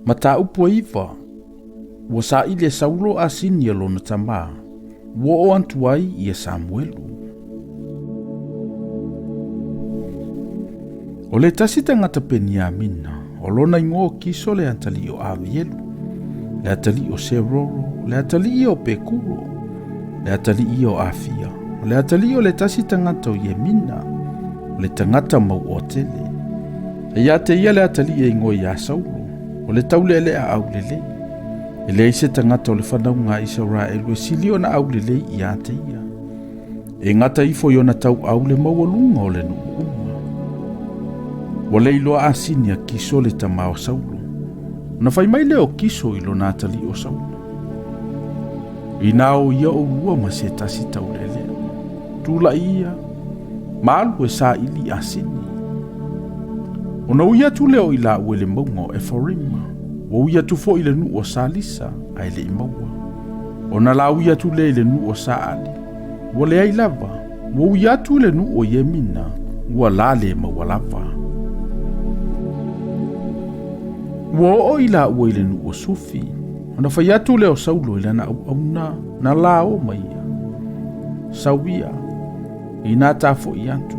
Mataupu e 9, ua saili e Saulo asini a lona tamā, ua oo atu ai ia Samuelu. O le tasi tagata Peniamina, o lona igoa o Kiso le atalii o Avielu, le atalii o Seroro, le atalii o Pekuro, le atalii o Afia, o le atalii o le tasi tagata o Iemina, o le tagata mauoatele. E ia te ia le atalii e igoa ia Saulo, o le taulealea aulelei. E leai se tagata o le fanauga a Isaraelu e sili ona aulelei ia te ia. E gata ifo i ona tauau le maualuga o le nuu uma. Ua le iloa asini a Kiso le tama o Saulo. Ona fai mai lea o Kiso i lona atalii o Saulo. Inā o ia oulua ma se tasi taulealea. Tulai ia, ma alu e saili asini. Ona ui atu lea o i laua i le mauga o Efarima, ua ui atu foi i le nuu o Salisa, ae le i maua. Ona la ui atu lea i le nuu o Saali, ua leai lava, ua ui atu i le nuu o Iemina, ua la le maua lava. Ua oo i laua i le nuu o Sufi, ona fai atu lea o Saulo i lana auauna na la o mai ia. Sau ia, inā ta foʻi atu,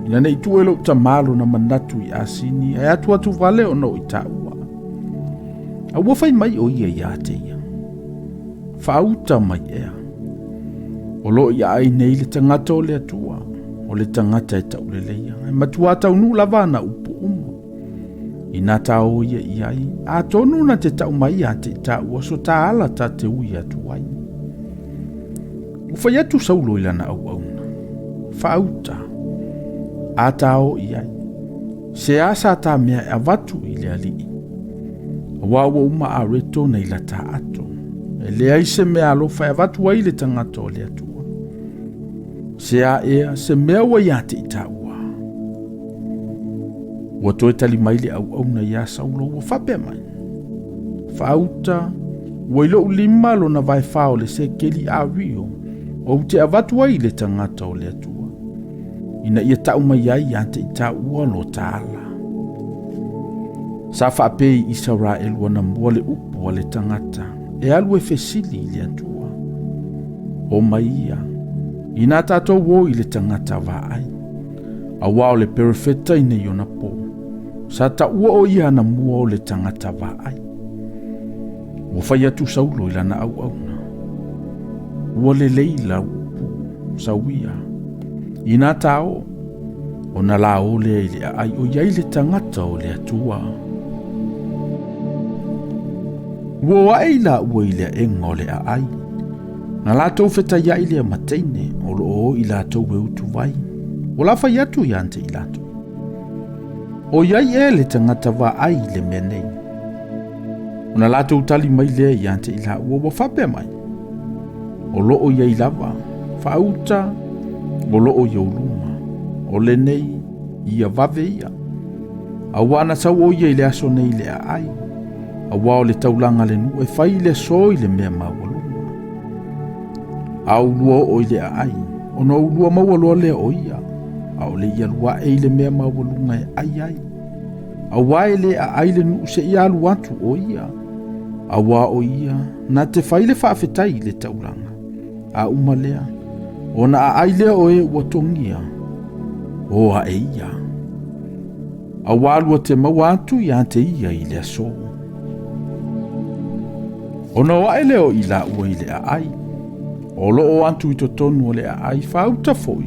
ina nei tuu e lou tamā lona manatu i asini, ae atuatu vale ona o i taua. A ua fai mai o ia ia te ia. Faauta mai ea. O loo i aai nei le tagata o le Atua, o le tagata e tauleleia. E matua taunuu lava ana upu uma. Inā tā o ia i ai, atonu na te tau mai ia te i tāua so tā ala tā te ui atu ai. Ua fai atu Saulo i lana auauna. Faauta. A tā o i ai. Se a sa tā mea e avatu i le alii. Auā ua uma a reto nei la tā ato. E leai se mea alofa e avatu ai le tagata o le Atua. Se a ea, se mea ua ia te i tāua. Ua toe tali mai le auauna iā Saulo ua faapea mai, Faauta, ua i lou lima lona vaefā o le sekeli ario, ou te avatu ai i le tagata o le Atua, ina ia tau mai ai ia te i tāua lo tāla. Sa faapea i Isaraelu anamua le upu a le tagata, e alu e fesili i le Atua. O mai ia, inā tātou o i le tagata vaai. Auā o le perofeta i nei ona pō, sa taua o ia anamua o le tagata vaai. Ua fai atu Saulo i lana auauna. Ua lelei lau upu, sau ia. Inā tā o, ona la o lea i le aai o i ai le tagata o le Atua. Ua o ae i laua i le aega o le aai. Na latou fetaiai lea ma teine o lo o o i latou e utu vai. Ua la fai atu ia te i latou. O i ai ea le tagata vaai i le mea nei. Ona latou tali mai lea ia te i laua ua faapea mai. O lo o i ai lava, faauta, o lo o i ou luma. O lenei, ia vave ia. Auā na sau o ia i le aso nei i le aai. Auā o le taulaga a le nuu e fai i le aso i le mea maualuga. A oulua oo i le aai, ona oulua maua loa lea o ia, ʻaʻole i alu aʻe i le mea maualuga e ʻai ai. Auā e le aai le nuu seia alu atu o ia. Auā o ia na te fai le faafetai i le taulaga. A uma lea, ona aai lea o e ua togia, o aʻe ia. Auā lua te maua atu ia te ia i le aso. Ona o aʻe lea o i laua i le aai. O lo o atu i totonu o le aai faauta foi.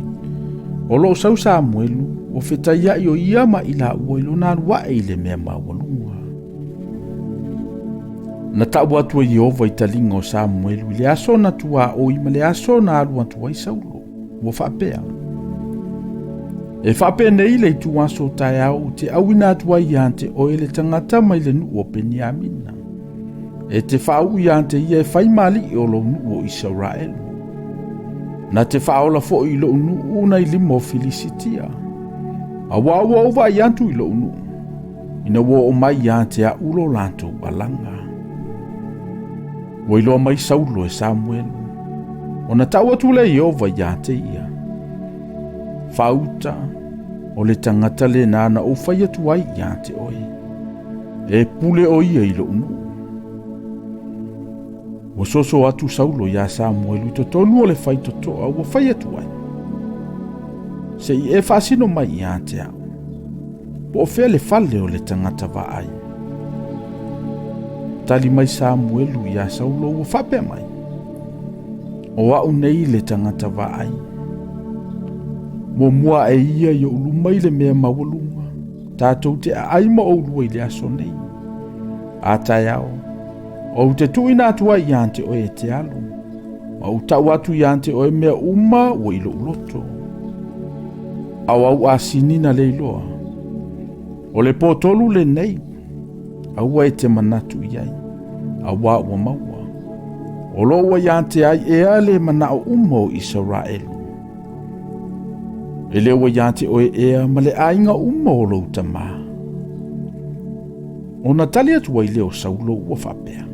O lo o sau Samuelu, ua fetaiai o ia ma i laua i lona alu aʻe i le mea maualuga. Na tau atu e Ieova i taliga o Samuelu i le aso na tuaoi ma le aso na alu atu ai Saulo. Ua faapea, E faapenei le ituaso o taeao ou te auina atu ai ia te oe le tagata mai le nuu o Peniamina. E te faauu ia te ia e fai ma alii o lou nuu o Isaraelu. Na te faaola foi i lou nuu nai lima o Filisitia. Auā ua ou vaai atu i lou nuu, ina ua oo mai ia te a'u lo latou alaga. Ua iloa mai Saulo e Samuelu, ona tau atu lea e Ieova ia te ia, Faauta, o le tagata lena na ou fai atu ai ia te oe. E pule ʻo ia i loʻu nuu. Ua soso atu Saulo iā Samuelu i totonu o le faitotoa ua fai atu ai. Se i e faasino mai iā te au. Po o fea le fale o le tagata vaai. Tali mai Samuelu iā Saulo ua faapea mai. O au nei le tagata vaai. Muamua ae ia i ou luma i le mea maualuga, tatou te aai ma oulua i le aso nei. A taeao, ou te tuuina atu ai ia te oe e te alu, ma ou tau atu ia te oe mea uma ua i lou loto. A o au asini na le iloa, o le pōtolu lenei, aua e te manatu i ai, auā ua maua. O lo ua ia te ai ea le manao uma o Isaraelu. E le ua ia te oe ea ma le aiga uma o lou tamā. Ona tali atu ai lea o Saulo ua faapea,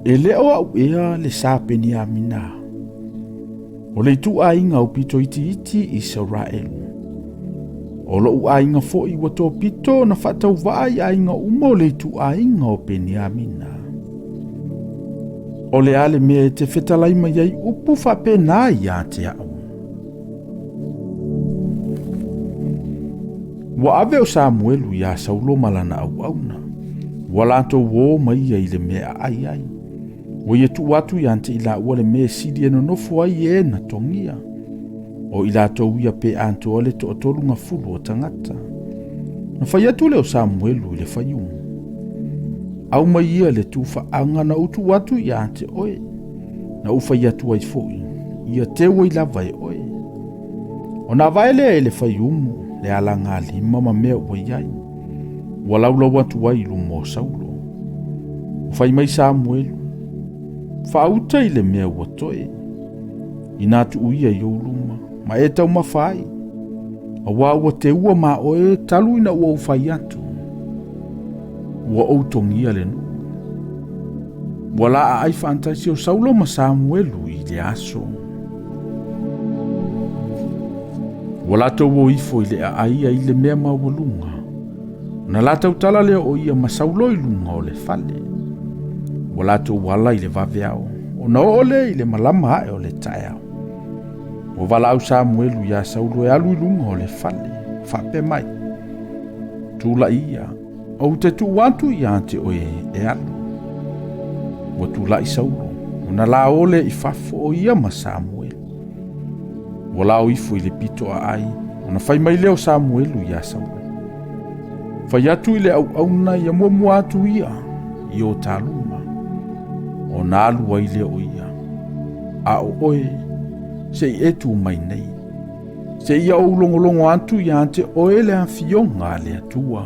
E le o au ea le sa Peniamina, o le ituaiga aupito itiiti i Isaraelu. O lou aiga foi ua topito na faatauvaa i aiga uma o le ituaiga o Peniamina. O le a le mea e te fetalai mai ai upu faapena ia te au? Ua ave o Samuelu iā Saulo ma lana auauna. Ua latou ō mai ia i le mea e aai ai. Ua ia tuu atu ia te i laua le mea e sili e nonofo ai e na togia. O i latou ia pe atoa le toatolugafulu o tagata. Na fai atu lea o Samuelu i le faiumu. Aumai ia le tufaaga na ou tuu atu ia te oe. Na ou fai atu ai foi, ia teu ai lava e oe. Ona avae lea e le faiumu le alagalima ma mea ua i ai. Ua laulau atu ai i luma o Saulo. Ua fai mai Samuelu, Faauta i le mea ua toe, inā tuu ia i ou luma, ma e taumafa ai, auā ua teua ma oe talu ina ua ou fai atu. Ua ou togia le nuu. Ua laaai faataisi o Saulo ma Samuelu i le aso. Ua latou o ifo i le aai ai le mea maualuga. Na latou tala lea o ia ma Saulo i luga o le fale. Ua latou ala i le vaveao, ona oo lea i le malama ae o le taeao. Ua valaau Samuelu iā Saulo e alu i luga o le fale, faapea mai, Tulai ia, ou te tuu atu ia te oe e alu. Ua tulai Saulo, ona lao lea i fafo o ia ma Samuelu. Ua lao ifo i le pito aai, ona fai mai lea o Samuelu iā Saulo. Fai atu i le auauna ia muamua atu ia i o ta luma, ona alu ai lea o ia. A o oe, se i e tu mai nei. Se ia ou logologo atu ia te oe le afioga a le Atua.